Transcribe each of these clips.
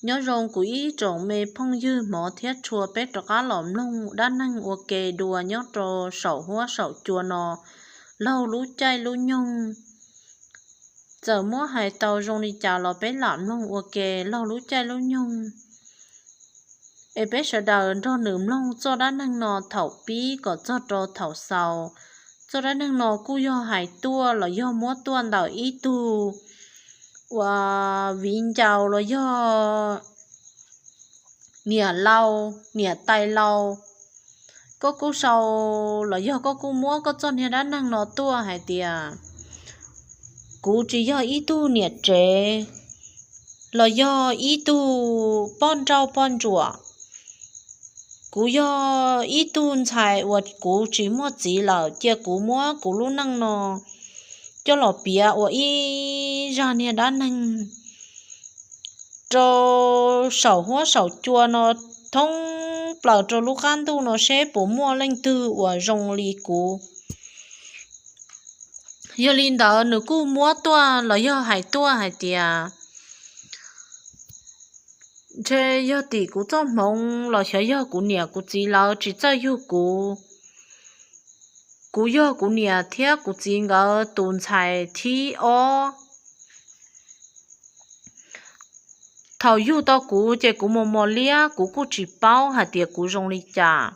Nyob zoo kuv ib tsoom me phooj ywg hmov thiab tshua, peb rov qab los mloog dab neeg ua ke dua nyob rau saum huab saum cua no. Laug lub caij lub nyoog, txawm muab hais tau zoo li cas los peb lam mloog ua ke laug lub caij lub nyoog, es peb sawv daws nrog nws mloog txoj dab neeg no thaum pib kom txog rau thaum xaus. Txoj dab neeg no kuj yog hais tuaj los yog muab tuaj ntawm ib tug uas viv ncaus los yog niam laus, niam tais laus. Koj kuj sau los yog koj kuj muab koj txoj niag dab neeg no tuaj hais tias, kuv tsis yog ib tug niam tsev los yog ib tug poj nrauj poj ntsuam. Kuv yog ib tug ntxhais uas kuv tsis muaj txiv lawm, cia kuv muab kuv lub neej no coj los piav ua ib zaj niag dab neeg rau saum huab saum cua no thoob plaws rau lub qab ntuj no seb puas muaj leej twg uas zoo li kuv. Yog li ntawd nws kuj muab tuaj los yog hais tuaj hais tias, ntshe yog tim kuv txoj hmoov los xyov yog kuv niam kuv txiv lawv tsis txawj yug kuv. Kuv yog kuv niam thiab kuv txiv nkawd tus ntxhais thib ob. Thaum yug tau kuv ces kuv mos mos liab, kuv kuj tsis paub hais tias kuv zoo li cas.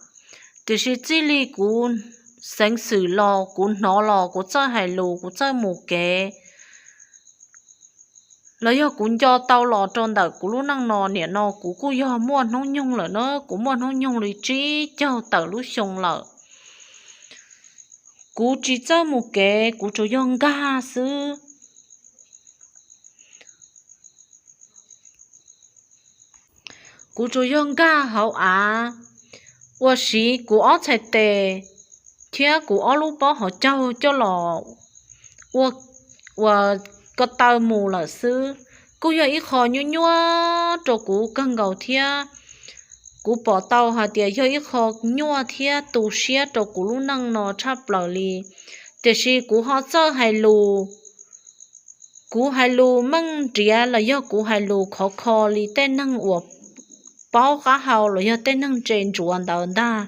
Tiam sis txij li kuv xeev xwm los kuv hnov los kuv txawj hais lus, kuv txawj mus kev, los yog kuv nco tau los rau ntawm kuv lub neej no, nim no kuv kuj yog muaj hnub nyoog lawm na, kuv muaj hnub nyoog li tsib caug tawm lub xyoo lawm. Kuv tsis txawj mus kev, kuv tsuas yog nkag xwb. Kuv tsuas yog nkag hauv av, ua siv kuv ob txhais tes thiab kuv ob lub pob hauv caug coj los ua, ua ko taw mus lawm xwb. Kuj yog ib qho nyuaj nyuaj rau kuv kawg nkaus thiab. Kuv pom tau hais tias yog ib qho nyuaj thiab tu siab rau kuv lub neej no tshaj plaws li. Tiam sis kuv ho txawj hais lus, kuv hais lus meej nriav los yog kuv hais lus khov kho li tej neeg uas paub qab hau los yog tej neeg ntse ntsuav ntawd ntag.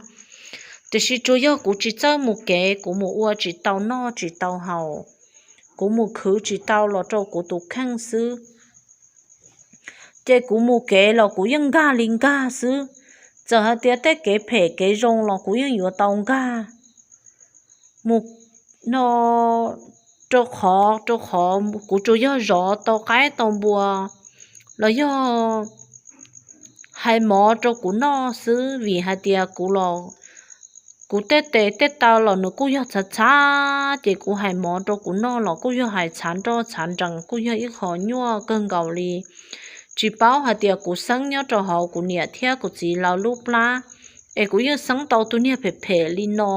Tiam sis tsuas yog kuv tsis txawj mus kev, kuv mus ua tsis tau noj tsis tau haus, kuv mus khwv tsis tau los rau kuv tus kheej xwb. Ces kuv mus kev los kuv yeej nkag li nkag xwb. Txawm hais tias tej kev phem kev zoo los kuv yeej yuav tau nkag mus no, rau qhov, rau qhov kuv tsuas yog zov tau qaib tau npua los yog hais mov rau kuv noj xwb, vim hais tias kuv los, kuv tej tes tej taw los nws kuj yog txhav txhav, ces kuv hais mov rau kuv noj los kuj yog hais txhav nroj txhav nrees, kuj yog ib qho nyuaj kawg nkaus li. Tsis paub hais tias kuv xeeb nyob rau hauv kuv niam thiab kuv txiv lawv lub plab, es kuv yeej xeeb tau tus niag phem phem li no.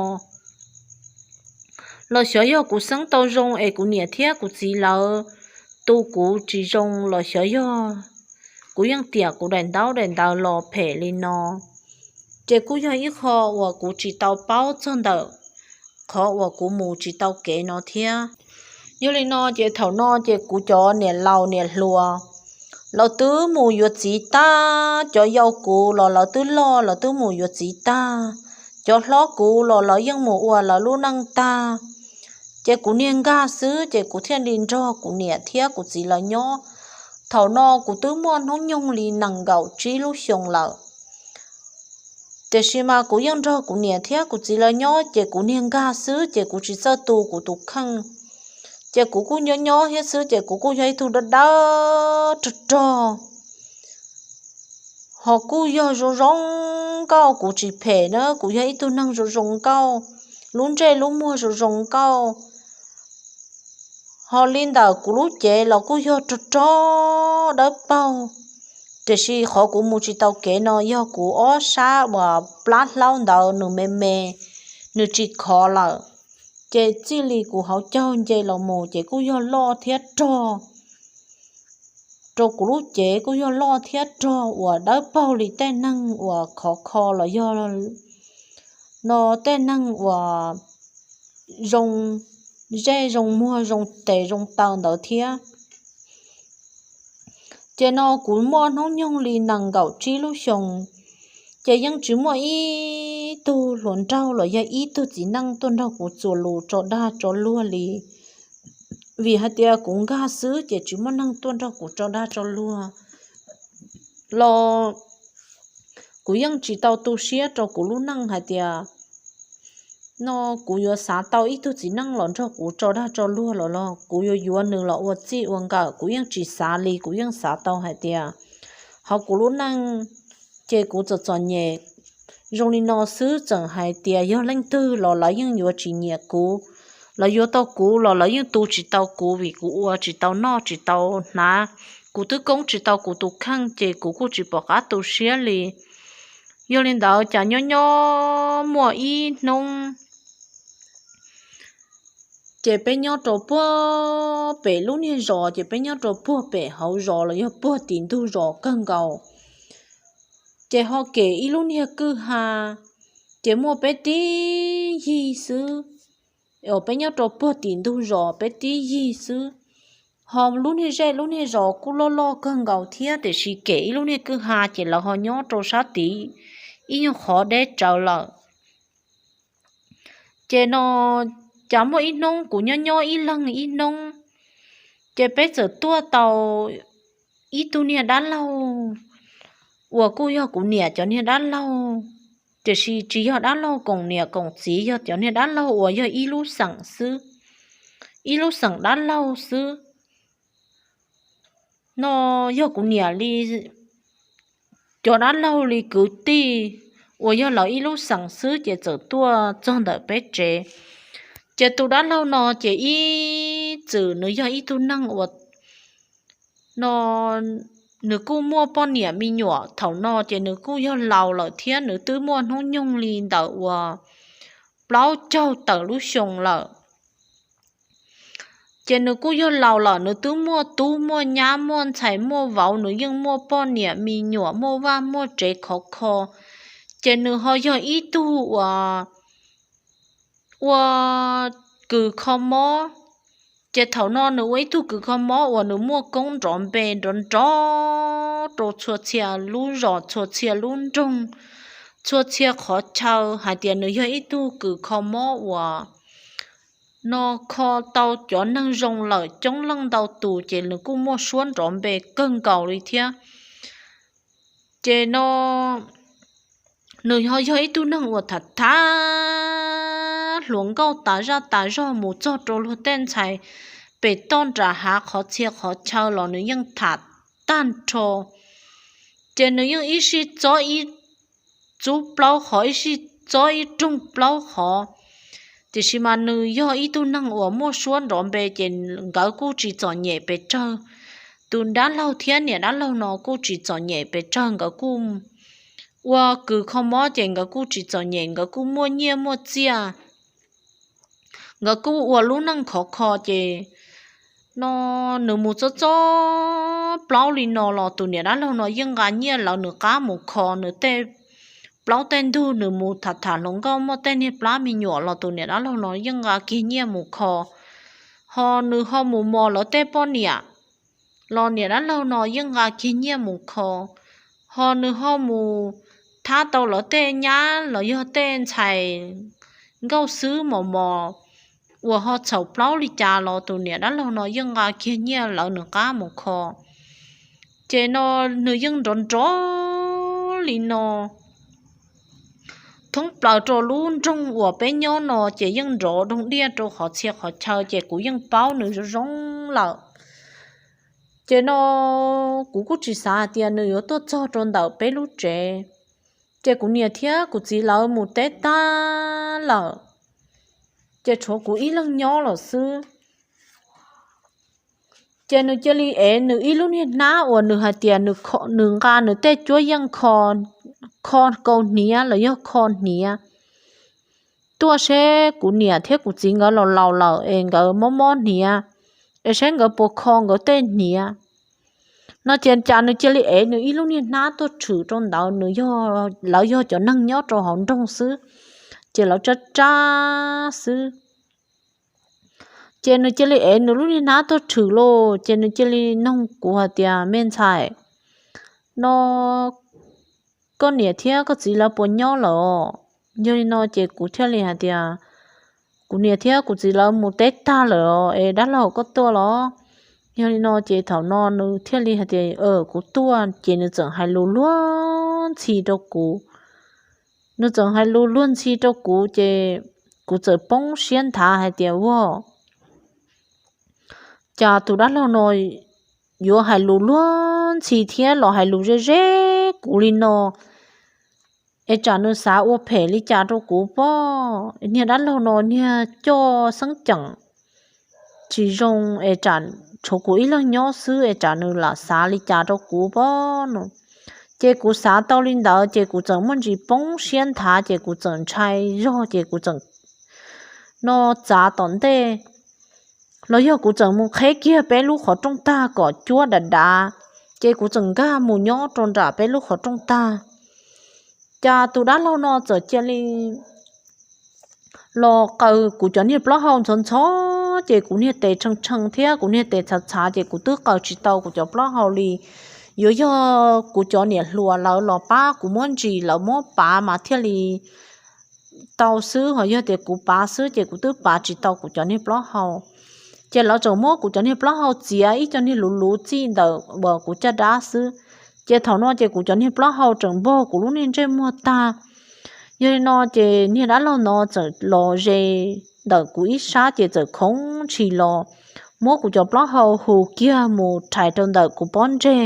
Los xyov yog kuv xeeb tau zoo es kuv niam thiab kuv txiv lawv tu kuv tsis zoo los xyov yog kuv yeej tiam kuv daim ntaub daim ntawv los phem li no. Ces kuj yog ib qho uas kuv tsis tau paub txog ntawm qhov uas kuv mus tsis tau kev no thiab. Yog li no ces thaum no ces kuv cov niam laus niam hluas lawv twb mus yuav txiv tag, cov yau kuv los lawv twb loj lawv twb mus yuav txiv tag, cov hlob kuv los lawv yeej mus ua lawv lub neej tag. Ces kuv niag nkag xwb ces kuv thiaj li nrog kuv niam thiab kuv txiv lawv nyob. Thaum no kuv twb muaj hnub nyoog li nees nkaum tsib lub xyoo lawm. Tiam sis mas kuv yeej nrog kuv niam thiab kuv txiv lawv nyob ces kuv niag nkag xwb ces kuv tsis txawj tu kuv tus kheej. Ces kuv kuj nyob nyob thiab xwb ces kuv kuj yog ib tug dawb dawb rog rog, ho kuj yog zoo zoo nkauj, kuv tsis phem na, kuv yog ib tug neeg zoo zoo nkauj, lub ntsej lub muag zoo zoo nkauj. Ho li ntawm kuv lub cev los kuj yog rog rog dawb paug, tiam sis qhov kuv mus tsis tau kev no yog kuv ob sab uas plab hlaub ntawd nws me me, nws tsis khov lawm, ces txij li kuv hauv caug nce los mus ces kuj yog loj thiab rog. Rau kuv lub cev kuj yog loj thiab rog uas dawb paug li tej neeg uas khov kho los yog no tej neeg uas zoo zej zoo muag zoo tes zoo taw ntawd thiab. Ces no kuv muaj hnub nyoog li nees nkaum tsib lub xyoos, ces yeej tsis muaj ib tug hluas nraug los yog ib tug txiv neej tuaj nrog kuv txuas lus tso dag tso luag li. Vim hais tias kuv nkag xwb ces tsis muaj neeg tuaj nrog kuv tso dag tso luag los kuv yeej tsis tau tu siab rau kuv lub neej hais tias no kuv yuav xav tau ib tug txiv neej los nrog kuv tso dag tso luag los los kuv yuav yuav nws los ua txij ua nkawm, kuv yeej tsis xav li, kuv yeej xav tau hais tias hauv kuv lub neej ces kuv txom txom nyem zoo li no xwb, txawm hais tias yog leej twg los lawv yeej yuav tsis nyiam kuv. Lawv yuav tau kuv los lawv yeej tu tsis tau kuv vim kuv ua tsis tau noj tsis tau hnav, kuv twb koob tsis tau kuv tus kheej ces kuv kuj tsis pom qab tu siab li. Yog li ntawd cas nyob nyob muaj ib hnub ces peb nyob rau puag pem lub niag zos, ces peb nyob rau puag pem hauv zos los yog puag tim ntug zos kawg nkaus. Ces ho kem ib lub niag kwj ha, ces muaj peb tib yig xwb. Peb nyob rau puag tim ntug zos peb tib yig xwb. Ho lub niag zej lub niag zos kuj loj loj kawg nkaus thiab, tiam sis kem ib lub niag kwj ha ces lawv ho nyob rau sab tid ib nyuag qhov deb tsawv lawm. Ces no cas muaj ib hnub kuv nyob nyob ib leeg ib hnub, ces peb txawm tuaj tau ib tug niag dab laug uas kuj yog kuv niam cov niag dab laug, tiam sis tsis yog dab laug koom niam koom txiv, yog cov niag dab laug uas yog ib lub xeem xwb, ib lub xeem dab laug xwb. No yog kuv niam li cov dab laug li kwv tij uas yog lawv ib lub xeem xwb ces txawm tuaj txog ntawm peb tsev. Ces tus dab laug no ces ib txwm nws yog ib tug neeg uas no nws kuj muaj poj niam me nyuam, thaum no ces nws kuj yog laus lawm thiab, nws twb muaj hnub nyoog li ntawm uas plaub caug tawm lub xyoo lawm. Ces nws kuj yog laus lawm, nws twb muaj tub muaj nyab muaj ntxhais muaj vauv, nws yeej muaj poj niam me nyuam muaj vaj muaj tsev khov kho. Ces nws ho yog ib tug uas ua kws kho mob. Ces thaum no nws ua ib tug kws kho mob uas nws muaj koob nrov npe nrov nrov rau txhua txhia lub zos, txhua txhia lub nroog, txhua txhia qhov chaw hais tias nws yog ib tug kws kho mob uas no kho tau cov neeg zoo lawm coob leej ntau tus, ces nws kuj muaj suab nrov npe kawg nkaus li thiab. Ces no nws ho yog ib tug neeg uas tham tham hluas nkauj tas zaj tas zog mus txog rau luag tej ntxhais pem toj nram hav qhov txhia qhov chaw los nws yeej tham tag nrho. Ces nws yeej ib sij txob ib txub plaub qhov, ib sij txob ib rooj plaub qhov. Tiam sis mas nws yog ib tug neeg uas muaj suab nrov npe, ces nkawd kuj tsis txom nyem pes tsawg. Tus dab laug thiab niam dab laug no kuj tsis txom nyem pes tsawg, nkawd kuj ua kws kho mob ces nkawd kuj tsis txom nyem, nkawd kuj muaj nyiaj muaj txiaj, nkawd kuj ua lub neej khov kho. Ces no nws mus txob txob plaub li no los tus niam dab laug no yeej nqa nyiaj lawv nws qab mus kho. Nws tej plaub tej ntug nws mus tham tham hluas nkauj muaj tej niag plab me nyuam los tus niam dab laug no yeej nqa kiag nyiaj mus kho. Ho nws ho mus mos lawv tej poj niam los niam dab laug no yeej nqa kiag nyiaj mus kho. Ho nws ho mus thab tau lawv tej nyab los yog tej ntxhais nkauj xwb mos mos uas ho txhaum plaub li cas los tus niam dab laug no yeej nqa kiag nyiaj lawv nws qab mus kho. Ces no nws yeej nrov nrov li no thoob plaws rau lub nroog uas peb nyob no, ces yeej nrov doog diaj rau qhov txhia qhov chaw, ces kuv yeej paub nws zoo zoo lawm. Ces no kuv kuj tsis xav hais tias nws yuav tuaj txog rau ntawm peb lub tsev. Ces kuv niam thiab kuv txiv lawv mus teb tag lawm, ces tshuav kuv ib leeg nyob lawm xwb. Ces nws cia li ev nws ib lub niag hnab uas nws hais tias nws nqa nws tej cuab yeej kho, kho kaus hniav los yog kho hniav tuaj seb kuv niam thiab kuv txiv nkawd los laus lawm es nkawd mob mob hniav, es seb nkawd puas kho nkawd tej hniav. No ces cas nws cia li ev nws ib lub niag hnab tuaj tshwm rau ntawd, nws, lawv yog cov neeg nyob rau hauv nroog xwb, ces lawv tsab tsab xwb. Ces nws cia li ev nws lub niag hnab tuaj rhwm lauj, ces nws cia li noog kuv hais tias, Me ntxhais, no koj niam thiab koj txiv lawv puas nyob lawm? Yog li no ces kuv thiaj li hais tias, Kuv niam thiab kuv txiv lawv mus teb tag lawm es dab laug koj tuaj los? Yog li no ces thaum no nws thiaj li hais tias, Kuv tuaj. Ces nws txawm hais lus luag ntxhi rau kuv. Nws txawm hais lus luag ntxhi rau kuv ces kuv txawm poob siab nthav hais tias, Ua cas tus dab laug no yuav hais lus luag ntxhi thiab los hais lus ze ze kuv li no? Es tsam nws xav ua phem li cas rau kuv pob? Niag dab laug no niag coj xeeb ceem tsis zoo es tsam tshuav kuv ib leeg nyob xwb es tsam nws lam xav li cas rau kuv pob no. Ces kuv xav tau li ntawd ces kuv txawm muaj ntsis poob siab nthav ces kuv txawm ntshai zog ces kuv txawm no txav tom ntej los yog kuv txawm mus qheb kiag peb lub qhov rooj tag kom cuab dav dav, ces kuv txawm nkag mus nyob rau nram peb lub qhov rooj tag. Cas tus dab laug no txawm cia li los qaws kuv cov niag plaub hau ntxhov ntxhov, ces kuv niag tes tshee tshee thiab kuv niag tes txhav txhav ces kuv twb qaws tsis tau kuv cov plaub hau li. Yuav yog kuv cov niam hluas lawv los pab kuv muab ntsis lawv muab pav mas thiaj li tau xwb, ho yog tias kuv pav xwb ces kuv twb pav tsis tau kuv cov niag plaub hau. Ces lawv tseem muab kuv cov niag plaub hau txiav ib co niag luv luv txij ntawm uas kuv caj dab xwb. Ces thaum no ces kuv cov niag plaub hau tseem npog kuv lub niag ntsej muag tag. Yog li no ces niag dab laug no txawm los ze ntawm kuv ib sab ces txawm khoov ntshis los muab kuv cov plaub hau hu kiag mus rhais rau ntawm kuv pob ntseg.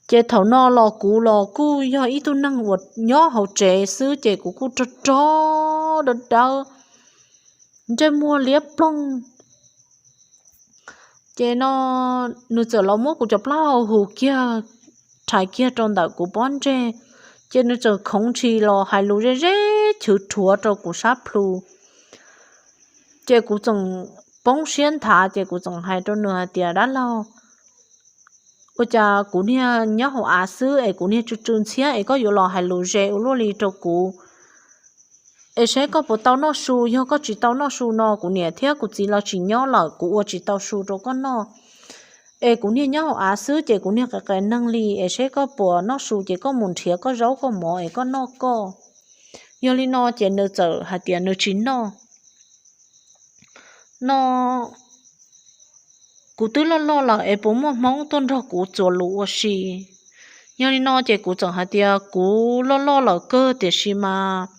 Ces thaum no los kuv los kuj yog ib tug neeg uas nyob hauv tsev xwb ces kuv kuj rog rog dawb dawb, ntsej muag liab ploog. Ces no nws txawm los muab kuv cov plaub hau hu kiag, rhais kiag rau ntawm kuv pob ntseg, ces nws txawm khoov ntshis los hais lus ze ze chwv rhuav rau kuv sab plhu. Ces kuv txawm poob siab nthav ces kuv txawm hais rau nws hais tias, Dab laug, ua cas kuv niag nyob hauv av xwb es kuv niag tsw tsw ntxhiab es koj yuav los hais lus ze ua luaj li rau kuv? Es saib koj puas tau noj su, yog koj tsis tau noj su no kuv niam thiab kuv txiv lawv tsis nyob lawm, kuv ua tsis tau su rau koj noj. Es kuv niag nyob hauv av xwb ces kuv niag qias qias neeg li, es saib koj puas noj su ces koj mus nrhiav koj zaub koj mov es koj noj koj. Yog li no ces nws txawm hais tias nws tsis noj. No kuv twb loj loj lawm es puas muaj hmoob tuaj nrog kuv txuas lus ua si? Yog li no ces kuv txawm hais tias kuv loj loj lawm kawg tiam sis mas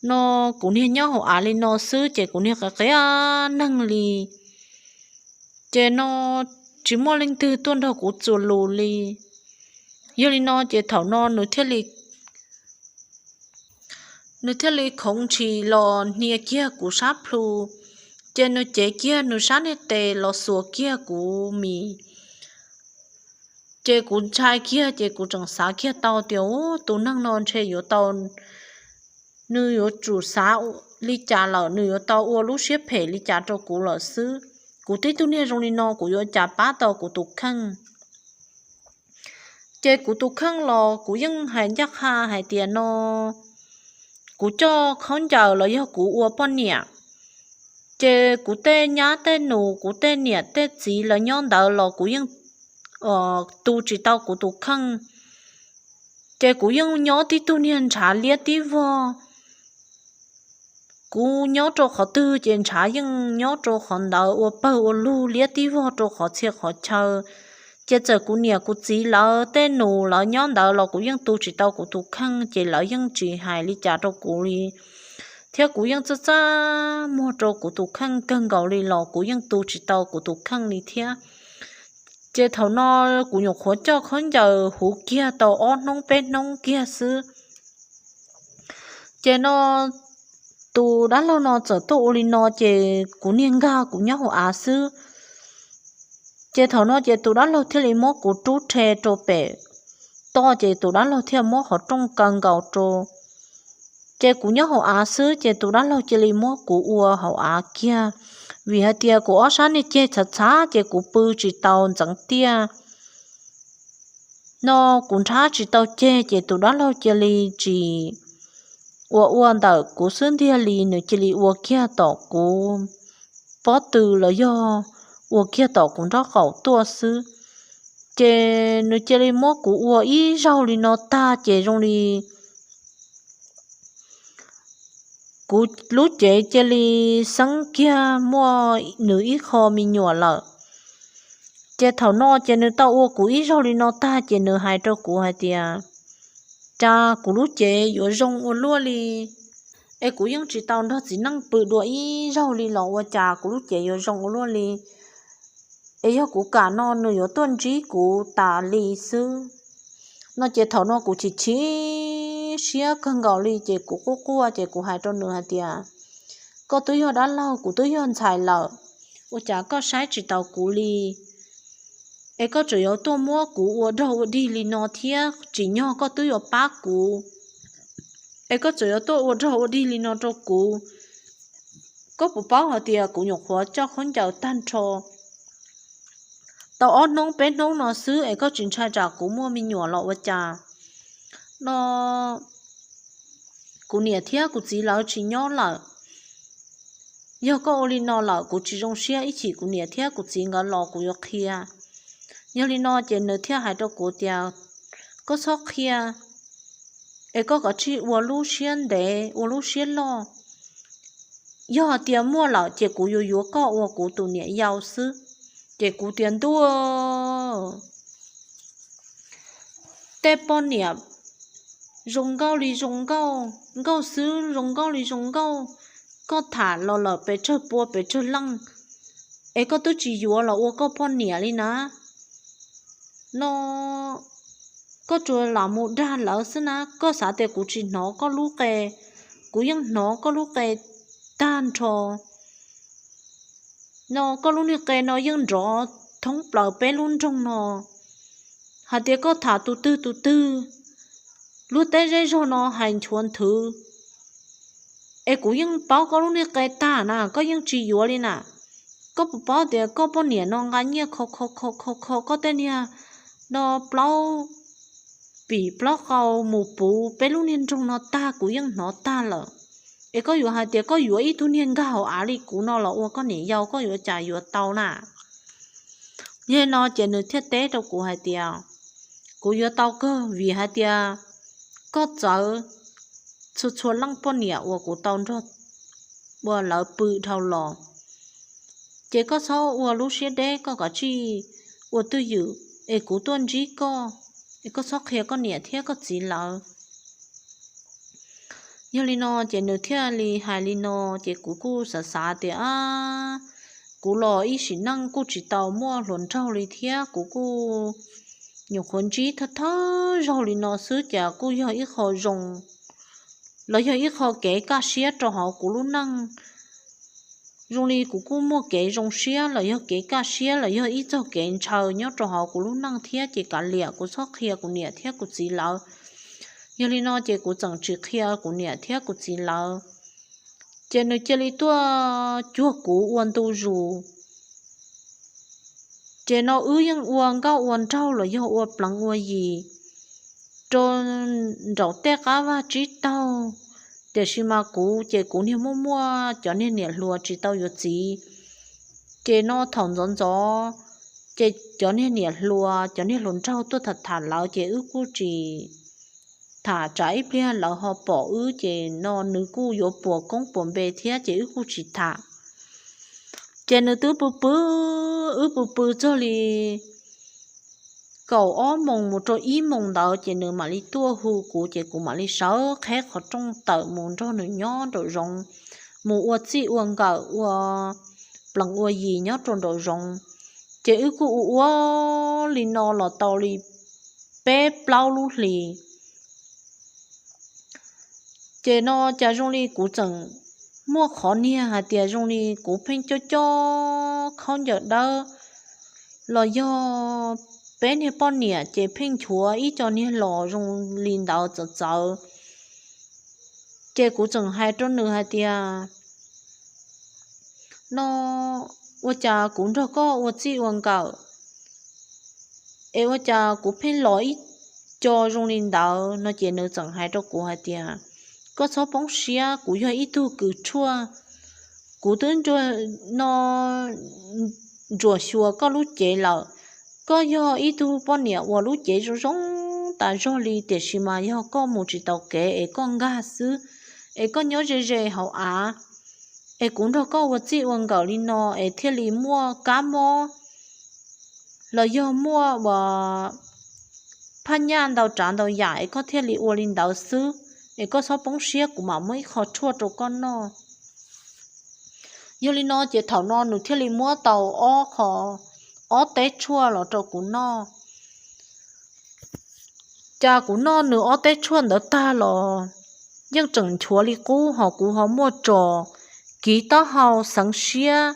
no kuv niag nyob hauv av li no xwb ces kuv niag qias qias neeg li, ces no tsis muaj leej twg tuaj nrog kuv txuas lus li. Yog li no ces thaum no nws thiaj li nws thiaj li khoov ntshis los hnia kiag kuv sab plhu, ces nws cev kiag nws sab niag tes los xuas kiag kuv mis. Ces kuv ntshai kiag ces kuv tseem xav kiag tau tias, Ub, tus neeg no ntshe yuav tau, nws yuav tsum xav li cas lawm, nws yuav tau ua lub siab phem li cas rau kuv lawm xwb. Kuv tib tug niag zoo li no kuv yuav cas pab tau kuv tus kheej? Ces kuv tus kheej los kuv yeej hais ncaj qha hais tias no kuv coj khaub ncaws los yog kuv ua poj niam, ces kuv tej nyab tej nus, kuv tej niam tej txiv lawv nyob ntawd los kuv yeej tu tsis tau kuv tus kheej. Ces kuv yeej nyob tib tug niag ntshav liab tib vog. Kuv nyob rau qhov twg ces ntshav yeej nyob rau qhov ntawd ua pawg ua lug liab tib vog rau qhov txhia qhov chaw. Ces txawm kuv niam kuv txiv lawv tej nus lawv nyob ntawd los kuv yeej tu tsis tau kuv tus kheej, ces lawv yeej tsis hais li cas rau kuv li. Thiab kuv yeej txaj txaj muag rau kuv tus kheej kawg nkaus li los kuv yeej tu tsis tau kuv tus kheej li thiab. Ces thaum no kuv nyuam qhuav coj khaub ncaws huv kiag tau ob hnub peb hnub kiag xwb. Ces no tus dab laug no txawm tuaj ua li no ces kuv niag nkag kuv nyob hauv av xwb. Ces thaum no ces tus dab laug thiaj li muab kuv rub rhe rau pem toj, ces tus dab laug thiaj muab qhov rooj kaw nkaus rau. Ces kuv nyob hauv av xwb ces tus dab laug cia li muab kuv ua hauv av kiag, vim hais tias kuv ob sab niag ceg txhav txhav ces kuv pw tsis tau ntxeev tiaj. No kuv nrhab tsis tau ceg ces tus dab laug cia li tsis ua ua ntawm kuv xwb ntiag li, nws cia li ua kiag tom kuv pob tw los yog ua kiag tom kuv nraub qaum tuaj xwb. Ces nws cia li muab kuv ua ib zaug li no tag ces zoo li kuv lub cev cia li xeeb kiag muaj nws ib qho me nyuam lawm. Ces thaum no ces nws tau ua kuv ib zaug li no tag ces nws hais rau kuv hais tias, cas kuv lub cev yuav zoo ua luaj li, es kuv yeej tsis tau nrog txiv neej pw dua ib zaug li los ua cas kuv lub cev yuav zoo ua luaj li, es yog kuv kam no nws yuav tuaj ntsib kuv tas li xwb. No ces thaum no kuv chim chim siab kawg nkaus li ces kuv quaj quaj ces kuv hais rau nws hais tias, koj twb yog dab laug, kuv twb yog ntxhais lawm, ua cas koj saib tsis taus kuv li? Es koj tseem yuav tuaj muab kuv ua rog ua dig li no thiab, tsim nyog koj twb yuav pab kuv, es koj tseem yuav tuaj ua rog ua dig li no rau kuv. Koj puas paub hais tias kuv nyuam qhuav coj khaub ncaws tag nrho tau ob hnub peb hnub no xwb es koj tsis ntshai tsam kuv muaj me nyuam los ua cas? No kuv niam thiab kuv txiv lawv tsis nyob lawm. Yog koj ua li no lawm kuv tsis zoo siab, ib chim kuv niam thiab kuv txiv nkawd los kuv yuav qhia. Yog li no ces nws thiaj hais rau kuv tias, koj txhob qhia, es koj kav tsij ua lub siab ntev ua lub siab loj. Yog hais tias muaj lawm ces kuv yuav yuav koj ua kuv tus niam yau xwb. Ces kuv tias, ntuj, tej poj niam zoo nkauj li zoo nkauj, nkauj xwb zoo nkauj li zoo nkauj, koj tham los lawm pes tsawg pua pes tsawg leej, es koj twb tsis yuav los ua koj poj niam li na. No koj tsuas lam mus dag lawv xwb na, koj xav tias kuv tsis hnov koj lub qe, kuv yeej hnov koj lub qe tag nrho. No koj lub niag qe no yeej nrov thoob plaws peb lub nroog no, hais tias koj tham tus twg tus twg, luag tej zej zog no hais nchuav nthwv. Es kuv yeej paub koj lub niag qe tag na, koj yeej tsis yuav li na. Koj puas paub tias koj poj niam no nqa nyiaj kho kho kho kho kho koj tej niag no plaub pim plaub qau mus puv peb lub niag nroog no tag, kuv yeej hnov tag lawm. Es koj yuav hais tias koj yuav ib tug niag nkag hauv av li kuv no los ua koj niam yau, koj yuav cas yuav tau na? Yog li no ces nws thiaj teb rau kuv hais tias, kuv yuav tau kawg, vim hais tias koj txawv txhua txhua leej poj niam uas kuv tau nrog ua lawv pw dhau los. Ces koj txhob ua lub siab deb, koj kav tsij ua twj ywm es kuv tuaj ntsib koj, es koj txhob qhia koj niam thiab koj txiv lawv. Yog li no ces nws thiaj li hais li no, ces kuv kuj xav xav tias, kuv los ib sim neej kuj tsis tau muaj hluas nraug li thiab, kuv kuj nyuam qhuav ntsib thawj thawj zaug li no xwb, ces kuj yog ib qho zoo, los yog ib qho kev kaj siab rau hauv kuv lub neej. Zoo li kuv kuj muaj kev zoo siab los yog kev kaj siab los yog ib txog kev ntshaw nyob rau hauv kuv lub neej thiab, ces kav liam kuv txhob qhia kuv niam thiab kuv txiv lawv. Yog li no ces kuv tseem tsis qhia kuv niam thiab kuv txiv lawv. Ces nws cia li tuaj cuag kuv ua ntu zus. Ces no wb yeej ua nkauj ua nraug los yog ua pleev ua yim rau nraum tej qab vaj tsib taug, tiam sis mas kuv ces kuv niag muaj muaj cov niag niam hluas tsis tau yuav txiv. Ces no thaum ntxov ntxov, ces cov niag niam hluas cov niag hluas nraug tuaj tham tham lawv ces wb kuj tsis tham, tsam ib pliag lawv ho pom wb ces no nws kuj yuav puas koob puas npe thiab ces wb kuj tsis tham. Ces nws twb pw pw, wb pw pw txog li kaum ob moos mus rau ib moos ntawd ces nws mam li tuaj hu kuv, ces kuv mam li sawv qheb qhov rooj tawm mus nrog nws nyob nraum zoov, mus ua txij ua nkawm ua pleev ua yim nyob rau nraum zoov. Ces wb kuj ua ua li no los tau li peb plaub lub hlis. Ces no cas zoo li kuv tseem muaj qhov niag hais tias zoo li kuv pheej coj coj khaub ncaws dawb los yog peb niag poj niam ces pheej nchuav ib co niag los zoo li ntawd txawv txawv. Ces kuv tseem hais rau nws hais tias, no ua cas kuv nrog koj ua txij ua nkawm es ua cas kuv pheej los ib co zoo li ntawd no? Ces nws tseem hais rau kuv hais tias, koj txhob poob siab, kuv yog ib tug kws tshuaj kuv twb no ntsuam xyuas koj lub cev lawm. Koj yog ib tug poj niam uas lub cev zoo zoo tas zog li, tiam sis mas yog koj mus tsis tau kev es koj nkag xwb, es koj nyob ze ze hauv av, es kuv nrog koj ua txij ua nkawm li no es thiaj li muaj kab mob los yog muaj uas phaj nyaj ntau tsav ntau yam es koj thiaj li ua li ntawd xwb. Es koj txhob poob siab, kuv mam muab ib qho tshuaj rau koj noj. Yog li no ces thaum no nws thiaj li muab tau ob qho, ob teb tshuaj los rau kuv noj. Cas kuv noj nws ob teb tshuaj ntawd tag los yeej tseem nchuav li qub, ho kuv ho muaj tso kiv taub hau, xeev siab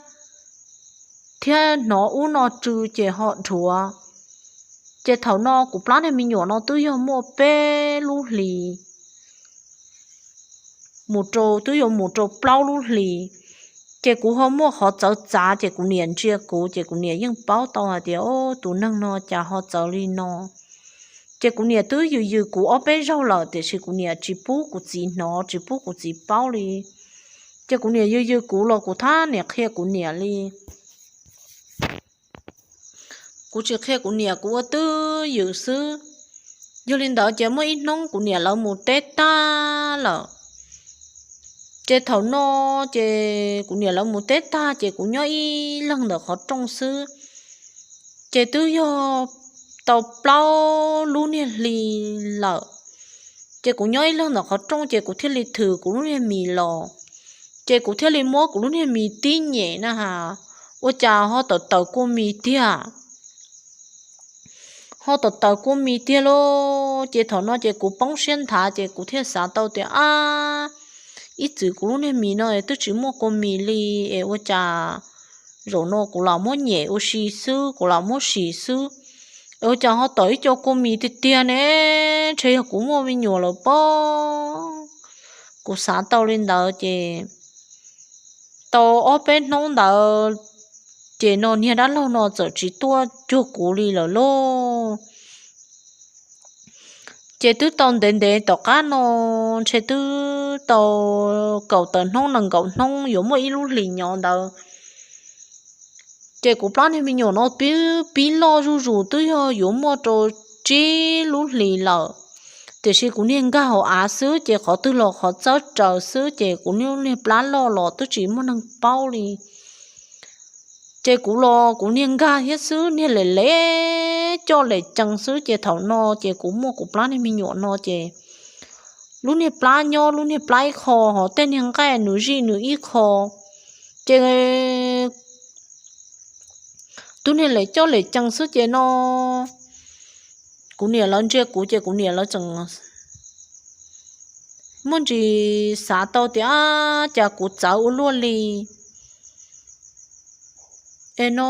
thiab hnov ub no tsw ces ho dhuav. Ces thaum no kuv plab niag me nyuam no twb yog muaj peb lub hlis mus rau, twb yuav mus rau plaub lub hlis. Ces kuv ho muaj qhov txawv txav, ces kuv niam ntsia kuv, ces kuv niam yeej paub tau hais tias, o, tus neeg no cas ho txawv li no. Ces kuv niam twb yws yws kuv ob peb zaug lawm, tiam sis kuv niam tsis pub kuv txiv hnov, tsis pub kuv txiv paub li. Ces kuv niam yws yws kuv los kuv thab niam qhia kuv niam li. Kuv tsis qhia kuv niam, kuv ua twj ywm xwb. Yog li ntawd ces muaj ib hnub kuv niam lawv mus teb tag lawm. Ces thaum no ces kuv niam lawv mus teb tag ces kuv nyob ib leeg ntawm qhov rooj xwb. Ces twb yog tau plaub lub niag hli lawm. Ces kuv nyob ib leeg ntawm qhov rooj ces kuv thiaj li thwm kuv lub niag mis los. Ces kuv thiaj li muab kuv lub niag mis tib nyem na has, ua cas ho tawm tawm kua mis tiag. Ho tawm tawm kua mis tiag lauj. Ces thaum no ces kuv poob siab nthav, ces kuv thiaj xav tau tias, ab, ib txwm kuv lub niag mis no twb tsis muaj kua mis li, es ua cas zaum no kuv los muab nyem ua si xwb, kuv los muab sim xwb, es ua cas ho tawm ib co kua mis tiag tiag ne, ntshe yog kuv muaj me nyuam lawm pob. Kuv xav tau li ntawd ces tau ob peb hnub ntawd, ces no niag dab laug no txawm tsis tuaj cuag kuv li lawm lauj. Ces twb tau ntev ntev tom qab no, ntshe twb tau kaum tawm hnub nees nkaum hnub yuav muaj ib lub hlis nyob ntawd. Ces kuv plab niag me nyuam no pib loj zuj zus, twb yog yuav muaj rau tsib lub hlis lawm, tiam sis kuv niag nkag hauv av xwb, ces qhov twg los qhov txawb raws xwb, ces kuv niag plab loj los twb tsis muaj neeg paub li. Ces kuv los kuv niag nkag thiab xwb, niag lem lem coj lem cees xwb, ces thaum no ces kuv muaj kuv plab niag me nyuam no ces lub niag plab nyob lub niag plab ib qho, ho tej niag nqaij nws zij nws ib qho, ces twb niag lem coj lem cees xwb ces no kuv niam lawv ntsia kuv ces kuv niam lawv tseem muaj ntsis xav tau tias, ab, cas kuv txawv ua luaj li. Es no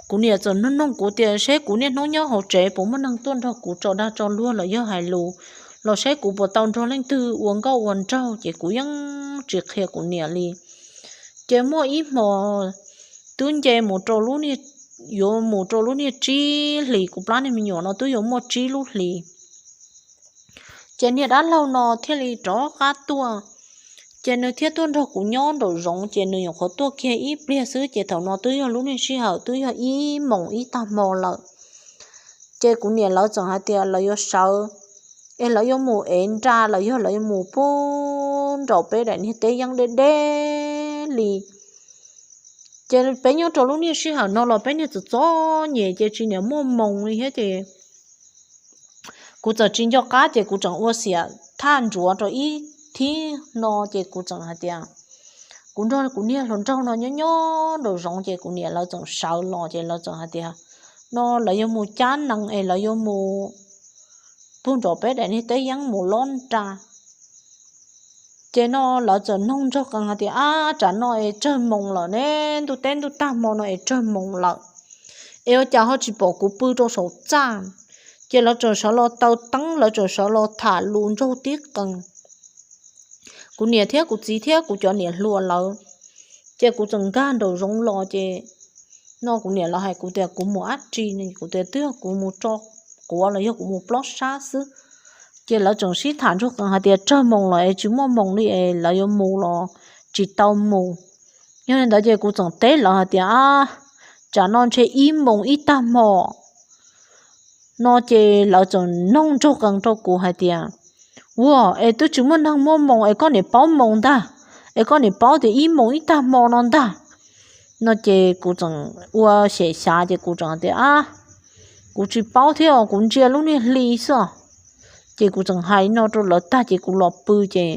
kuv niam txawm nug nug kuv tias seb kuv niaj hnub nyob hauv tsev puas muaj neeg tuaj nrog kuv tso dag tso luag los yog hais lus, los seb kuv puas tau nrog leej twg ua nkauj ua nraug, ces kuv yeej tsis qhia kuv niam li. Ces muaj ib hmo twb nce mus rau lub niag, yuav mus rau lub niag tsib hlis, kuv plab niag me nyuam no twb yuav muaj tsib lub hlis. Ces niag dab laug no thiaj li rov qab tuaj, ces nws thiaj tuaj nrog kuv nyob nraum zoov, ces nws nyuam qhuav tuaj kiag ib pliag xwb, ces thaum no twb yog lub niag sij hawm twb yog ib moos ib tag hmo lawm. Ces kuv niam lawv txawm hais tias lawv yuav sawv, es lawv yuav mus ev nra los yog lawv yuav mus puag nraum peb daim niag teb yeeb deb deb li. Ces peb nyob rau lub niag sij hawm no los peb niag txom txom nyem ces tsis niam muaj moos li thiab, ces kuv txawm tsis nco qab, ces kuv tseem ua xiam thaj ntsuav rau ib thib no, ces kuv txawm hais tias kuv nrog kuv niag hluas nraug no nyob nyob nraum zoov, ces kuv niam lawv txawm sawv los, ces lawv txawm hais tias no lawv yuav mus cab nees es lawv yuav mus puag nraum peb daim niag teb yeeb mus lob nra. Ces no lawv txawm noog nraug qees hais tias, ab, tsam no es tsawg moos lawm ne, ntuj teb ntuj tag hmo no es tsawg moos lawm, es ua cas ho tsis pom kuv pw rau saum txaj? Ces lawv txawm sawv los taw teeb, lawv txawm sawv los tham lus nraug tib qees. Kuv niam thiab kuv txiv thiab kuv cov niam hluas lawv, ces kuv txawm nkag nraum zoov los, ces no kuv niam lawv hais kuv tias kuv mus dab tsi, kuv tias twb yog kuv mus tso quav los yog kuv mus plob sab xwb. Ces lawv tseem sib tham nraug qees hais tias tsawg moos los es tsis muaj moos li es lawv yuav mus los tsis tau mus. Yog li ntawd ces kuv tseem teb lawv hais tias, a, tsam no ntshe ib moos ib tag hmo no ces lawv tseem noog nraug qees rau kuv hais tias, ua, es twb tsis muaj neeg muaj moos es koj niam paub moos ntag, es koj niam paub tias ib moos ib tag hmo no ntag. No ces kuv tseem ua xyem xyav ces kuv tseem tias, a, kuv tsis paub thiab os, kuv ntsia lub niag hli xwb os. Ces kuv tseem hais no rau lawv tag ces kuv los pw ces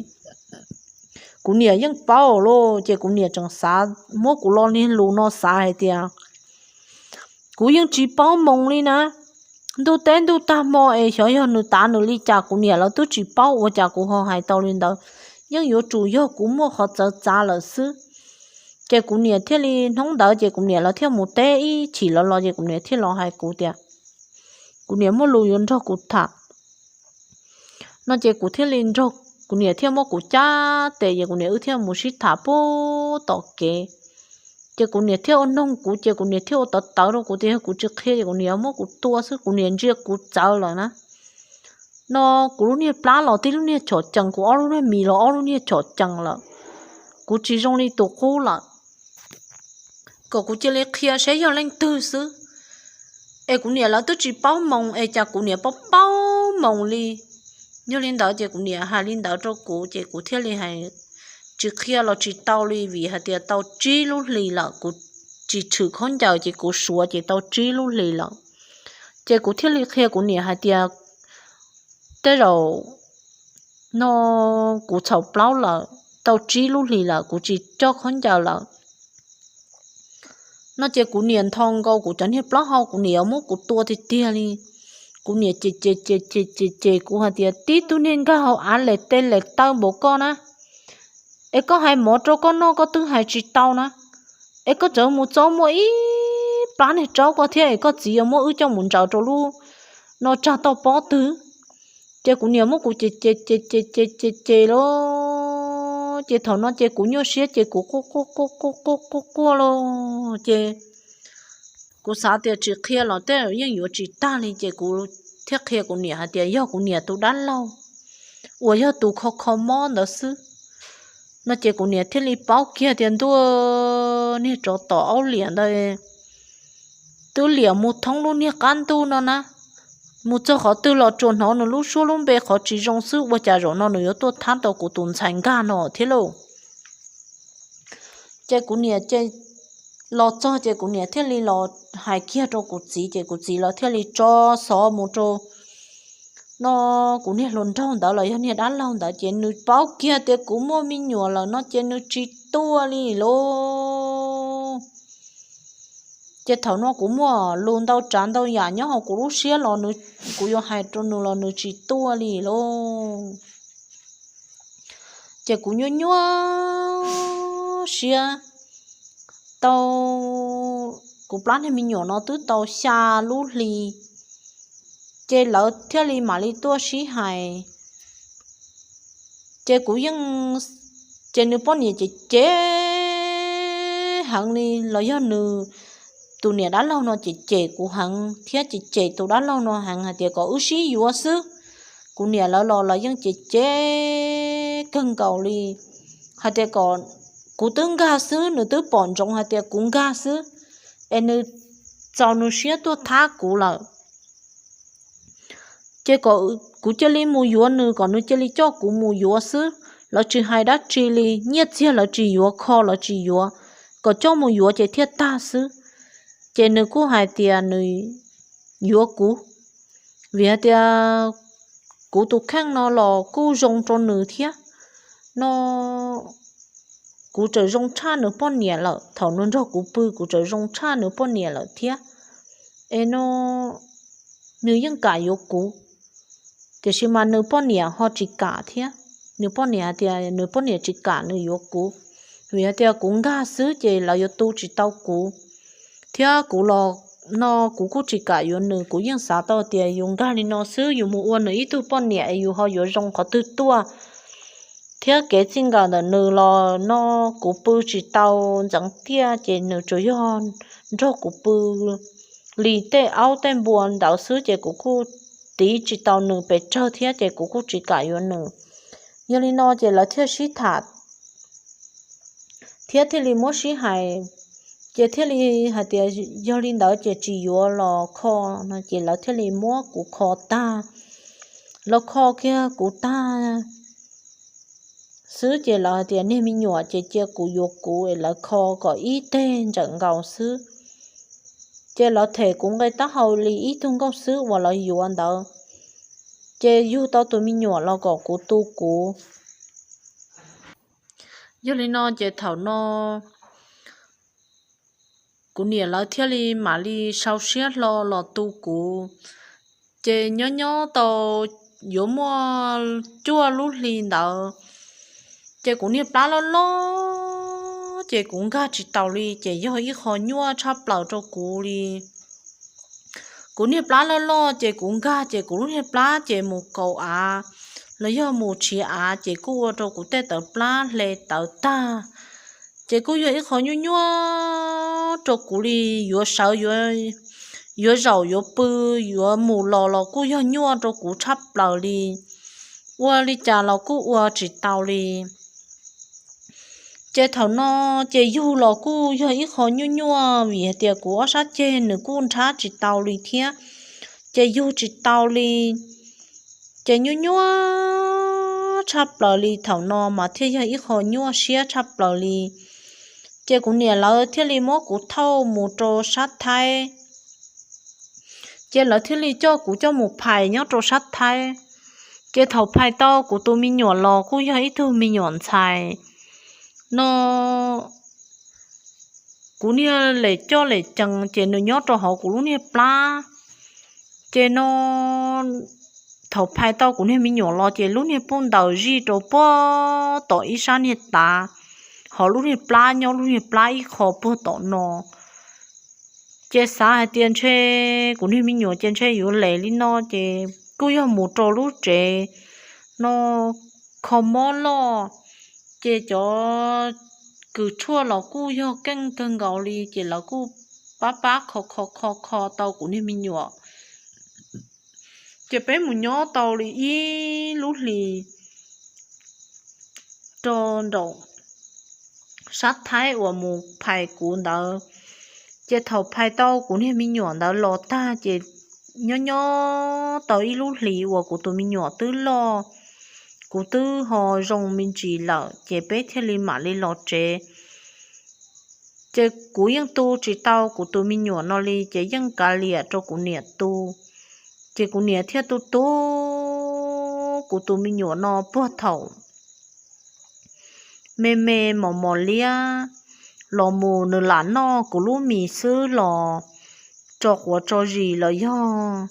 kuv niam yeej paub lawm ces kuv niam tseem xav muab kuv lo niag lus no xav hais tias kuv yeej tsis paub moos li na. Ntuj teb ntuj tag hmo es xyov yog nws tav nws li cas kuv niam lawv twb tsis paub ua cas kuv ho hais tau li ntawd. Yeej yuav tsum yog kuv muaj qhov txawv txav lawm xwb. Ces kuv niam thiaj li hnub ntawd ces kuv niam lawv thiaj mus teb ib chim lawv los ces kuv niam thiaj los hais kuv tias kuv niam muaj lus yuav nrog kuv tham. No ces kuv thiaj li nrog, kuv niam thiaj muab kuv cab tes ces kuv niam wb thiaj mus sib tham puag tom kev. Ces kuv niam thiaj ua noog kuv ces kuv niam thiaj ua tawv tawv rau kuv tias yog kuv tsis qhia ces kuv niam muab kuv tua xwb, kuv niam ntsia kuv txawv lawm na. No kuv lub niag plab los tib lub niag chom cees, kuv ob lub niag mis los ob lub niag chom cees lawm. Kuv tsis zoo li tus qub lawm. Kom kuv cia li qhia saib yog leej twg xwb. Es kuv niam lawv twb tsis paub moos es cas kuv niam paub paub moos li. Yog li ntawd ces kuv niam hais li ntawd rau kuv ces kuv thiaj li hais tsis qhia los tsis tau li vim hais tias tau tsib lub hlis lawm kuv tsis tshwm khaub ncaws ces kuv suav ces tau tsib lub hlis lawm. Ces kuv thiaj li qhia kuv niam hais tias tej zaum no kuv txhaum plaub lawm, tau tsib lub hlis lawm kuv tsis coj khaub ncaws lawm. No ces kuv niam nthos nkaus kuv cov niag plaub hau, kuv niam yuav muab kuv tua tiag tiag li. Kuv niam ces ces ces ces ces ces kuv hais tias tib tug niag nkag hauv av les tes les taw npaum koj na, es koj hais mov rau koj noj koj twb hais tsis tau na, es koj txawm mus txob muaj ib plab niag tsaub koj thiab es koj txiv yuav muab wb coj mus ntsaws rau lub no tsag toj pob twg. Ces kuv niam muab kuv ces ces ces ces ces ces ces lauj, ces thaum no ces kuv nyuaj siab ces kuv quaj quaj quaj quaj quaj quaj lauj. Ces kuv xav tias tsis qhia los tej zaum yeej yuav tsis tag li ces kuv thiaj qhia kuv niam hais tias yog kuv niam tus dab laug uas yog tus kho kho mob ntawd xwb. No ces kuv niam thiaj li paub kiag tias ntuj, niag tsov tom aub liam ntawd twb liam mus thoob lub niag qab ntuj no na, mus txog qhov twg los tsuas hnov nws lub suab lub npe qhov tsis zoo xwb, ua cas zaum no nws yuav tuaj thab tau kuv tus ntxhais nkag no thiab lauj. Ces kuv niam ces los txog ces kuv niam thiaj li los hais kiag rau kuv txiv ces kuv txiv lawv thiaj li tso xov mus rau no kuv niag hluas nraug ntawd los yog niag dab laug ntawd ces nws paub kiag tias kuv muaj me nyuam lawm no ces nws tsis tuaj li lauj. Ces thaum no kuv muaj lus ntau tsav ntau yam nyob hauv kuv lub siab los kuv yuav hais rau nws los nws tsis tuaj li lauj. Ces kuv nyuaj nyuaj siab tau, kuv plab niag me nyuam no twb tau xya lub hli, ces lawv thiaj li mam li tuaj sib hais. Ces kuv yeej, ces nws poj niam ces cem heev li los yog nws tus niam dab laug no ces cem kuv heev thiab ces cem tus dab laug no heev hais tias kom wb sib yuav xwb. Kuv niam lawv los los yeej cem cem kawg nkaus li hais tias kom kuv twb nkag xwb, nws twb pom ntsoov hais tias kuv nkag xwb, es nws txaus nws siab tuaj thab kuv lawm. Ces kom kuv cia li mus yuav nws, kom nws cia li coj kuv mus yuav xwb, lawv tsis hais dab tsi li, nyiaj txiag lawv tsis yuav, kho lawv tsis yuav, kom coj mus yuav ces thiaj tag xwb. Ces nws kuj hais tias nws yuav kuv, vim hais tias kuv tus kheej no los kuj zoo rau nws thiab no. Kuv txawm zoo tshaj nws poj niam lawm, thaum nws nrog kuv pw kuv txawm zoo tshaj nws poj niam lawm thiab. Es no nws yeej kam yuav kuv, tiam sis mas nws poj niam ho tsis kam thiab. Nws poj niam hais tias nws poj niam tsis kam nws yuav kuv, vim hais tias kuv nkag xwb ces lawv yuav tu tsis tau kuv, thiab kuv los no kuv kuj tsis kam yuav nws. Kuv yeej xav tau tias yus nkag li no xwb yus mus ua nws ib tug poj niam es yus ho yuav zoo qhov twg tuaj. Thiab kev txij nkawm ntawm nws los no kuv pw tsis tau ntxeev tiaj ces nws tsuas yog nrog kuv pw li tej aub tej npua ntawd xwb ces kuv kuj tiv tsis tau nws pes tsawg thiab ces kuv kuj tsis kam yuav nws. Yog li no ces lawv thiaj sib tham thiab thiaj li muab sib hais, ces thiaj li hais tias yog li ntawd ces tsis yuav los kho no ces lawv thiaj li muab kuv kho tag, los kho kiag kuv tag xwb ces lawv hais tias niag me nyuam ces cia kuv yuav kuv es lawv kho kom ib teg ntsawm nkaus xwb. Ces lawv them kuv nqe taub hau li ib tug nkauj xwb uas lawv yuav ntawd, ces yug tau tus me nyuam los kom kuv tu kuv. Yog li no ces thaum no kuv niam lawv thiaj li mam li sau siab hlo los tu kuv. Ces nyob nyob tau yuav muaj cuaj lub hli ntawd, ces kuv niag plab loj loj ces kuv nkag tsis taus li, ces yog ib qho nyuaj tshaj plaws rau kuv li. Kuv niag plab loj loj ces kuv nkag ces kuv lub niag plab ces mus kaus av los yog mus tshiav av ces kuj ua rau kuv tej tawv plab hle tawv tag. Ces kuj yog ib qho nyuaj nyuaj rau kuv li, yuav sawv, yuav zaum yuav pw, yuav mus los los kuj yog nyuaj rau kuv tshaj plaws li. Ua li cas los kuj ua tsis tau li. Ces thaum no ces yug los kuj yog ib qho nyuaj nyuaj vim hais tias kuv ob sab ceg nws kuj nrhab tsis tau li thiab, ces yug tsis tau li. Ces nyuaj nyuaj tshaj plaws li, thaum no mas thiaj yog ib qho nyuaj siab tshaj plaws li. Ces kuv niam lawv thiaj li muab kuv thauj mus rau sab Thaib, ces lawv thiaj li coj kuv coj mus phais nyob rau sab Thaib. Ces thaum phais tau kuv tus me nyuam los kuj yog ib tug me nyuam ntxhais no, kuv niag lem coj lem cees ces nws nyob rau hauv kuv lub niag plab. Ces no thaum phais tau kuv niag me nyuam los ces lub niag puj ntaws zij rau puag tom ib sab niag tav, hos lub niag plab nyob lub niag plab ib qho puag tom no. Ces xav hais tias ntshe kuv niag me nyuam ces ntshe yuav lem li no ces kuj yog mus rau lub tsev no kho mob loj, ces cov kws tshuaj los kuj yog keej kawg nkaus li ces lawv kuj pab pab kho kho kho kho tau kuv niag me nyuam. Ces peb mus nyob tau li ib lub hlis rau nraum sab Thaib uas mus phais kuv ntawd. Ces thaum phais tau kuv niag me nyuam ntawd los tag ces nyob nyob tau ib lub hlis uas kuv tus me nyuam twb loj, kuv twb ho zoo me ntsis lawm ces peb thiaj li mam li los tsev. Ces kuv yeej tu tsis tau kuv tus me nyuam no li ces yeej kav liam rau kuv niam tu. Ces kuv niam thiaj tu tu kuv tus me nyuam no puag thaum me me mos mos liab los mus nws lam noj kuv lub mis xwb los tso quav tso zis los yog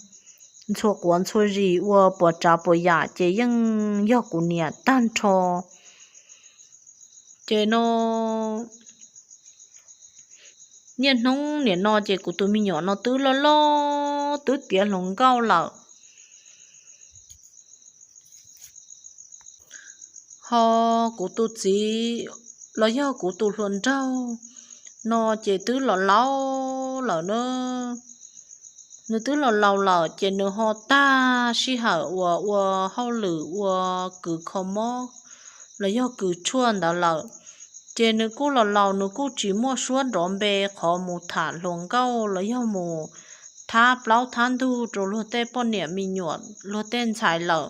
ntxhua quav ntxhua zis ua puas tsav puas yam ces yeej yog kuv niam tag nrho. Ces no niaj hnub nim no ces kuv tus me nyuam no twb loj loj twb tiav hluas nkauj lawm. Ho kuv tus txiv los yog kuv tus hluas nraug no ces twb los laus lawm na. Nws twb los laus lawm ces nws ho tag sij hawm uas ua hauj lwm ua kws kho mob los yog kws tshuaj ntawd lawm. Ces nws kuj los laus nws kuj tsis muaj suab nrov npe qhov mus tham hluas nkauj los yog mus thab plaub thab ntug rau luag tej poj niam me nyuam luag tej ntxhais lawm.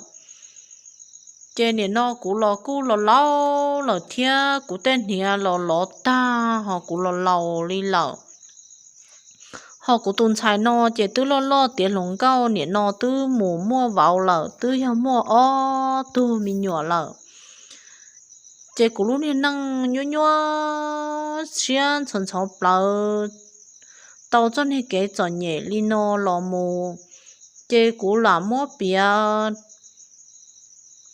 Ces nim no kuv los kuj los laus lawm thiab kuv tej hniav los lov tag ho kuv los laus li lawm. Ho kuv tus ntxhais no ces twb loj loj tiav hluas nkauj nim no twb mus muaj vauv lawm twb yog muaj ob tug me nyuam lawm. Ces kuv lub niag neej nyuaj nyuaj siab ntxhov ntxhov plawv tau txoj niag kev txom nyem li no los mus, ces kuv lam muab piav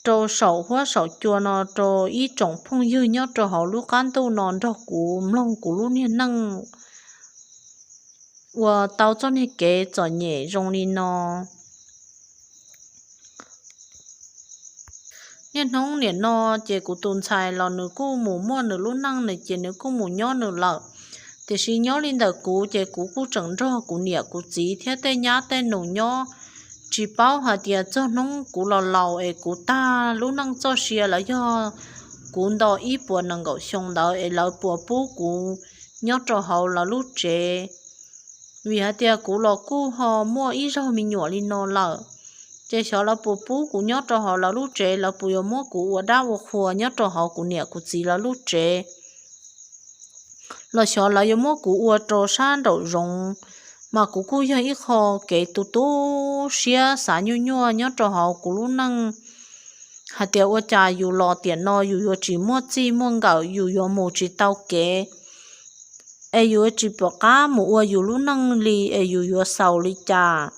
rau saum huab saum cua no rau ib tsoom phooj ywg nyob rau hauv lub qab ntuj no nrog kuv mloog kuv lub niag neej uas tau txoj niag kev txom nyem zoo li no. Niaj hnub nim no ces kuv tus ntxhais los nws kuj mus muaj nws lub neej nws ces nws kuj mus nyob nws lawm. Tiam sis nyob li ntawm kuv ces kuv kuj tseem nrog kuv niam kuv txiv thiab tej nyab tej nus nyob tsis paub hais tias txog hnub kuv los laus es kuv tag lub neej txoj sia los yog kuv nto ib puas nees nkaum xyoo ntawd es lawv puas pub kuv nyob rau hauv lawv lub tsev. Vim hais tias kuv los kuj ho muaj ib zaug me nyuam li no lawm, ces xyov lawv puas pub kuv nyob rau hauv lawv lub tsev, lawv puas yuav muab kuv ua dab ua qhua nyob rau hauv kuv niam kuv txiv lawv lub tsev, los xyov lawv yuav muab kuv ua rau sab nraum zoov. Mas kuv kuj yog ib qho kev tu tu siab xav nyuaj nyuaj nyob rau hauv kuv lub neej, hais tias ua cas yus los tiam no yus yuav tsis muaj txij muaj nkawm, yus yuav mus tsis tau kev, es yus yuav tsis pom qab mus ua yus lub neej li, es yus yuav xaus li cas.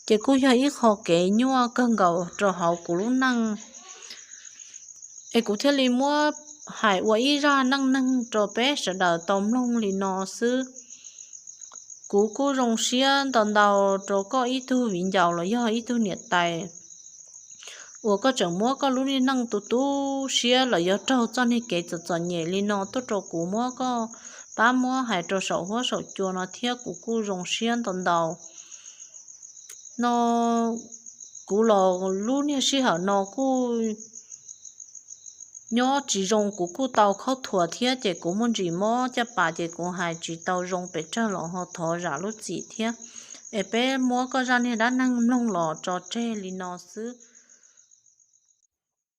Ces kuj yog ib qho kev nyuaj kawg nkaus rau hauv kuv lub neej. Es kuv thiaj li muab hais ua ib zaj neej neeg rau peb sawv daws tau mloog li no xwb. Kuv kuj zoo siab ntau ntau rau koj ib tug viv ncaus los yog ib tug niam tais uas koj tseem muab koj lub niag neej tu tu siab los yog raug txoj niag kev txom txom nyem li no tuaj rau kuv muab koj pab muab hais rau saum huab saum cua no thiab kuv kuj zoo siab ntau ntau. No kuv los lub niag sij hawm no kuj nyob tsis zoo, kuv kuj tau khaub thuas thiab ces kuv muaj ntsis mob caj pas ces kuv hais tsis tau zoo pes tsawg los ho thov zam lub txim thiab. Es peb muab koj zaj niag dab neeg mloog los tso tseg li no xwb.